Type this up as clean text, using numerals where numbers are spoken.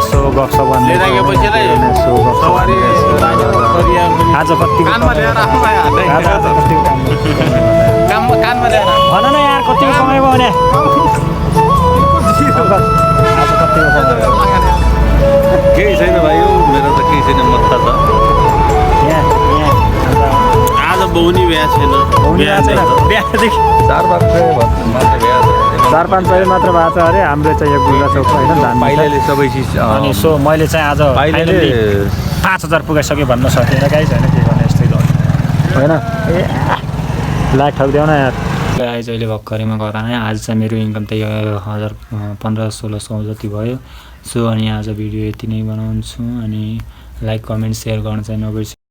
यसो गफसप भन्दै आज कतिको भन न यार कतिको समय भयो भने आज कतिको केही छैन भाइ मेरो त केही छैन मत्ता छ आज बौनी बिहा छैन 4-5 सय मात्र भएको छ अरे हाम्रो चाहिँ यो गुल्गा चौक होइन धान पाइलाले सबै चिज अनि सो मैले चाहिँ आज 5000 पुगाइसकेँ भन्न सकिनँ गाइस होइन के गर्ने यस्तै होइन ए लाइट ठग्देऊ न यार गाइस अहिले भर्खरैमा घर आएँ आज चाहिँ मेरो इन्कम त 1500-1600 जति भयो सो अनि आज भिडियो यति नै बनाउँछु अनि लाइक कमेन्ट सेयर गर्न चाहिँ नबिर्सनु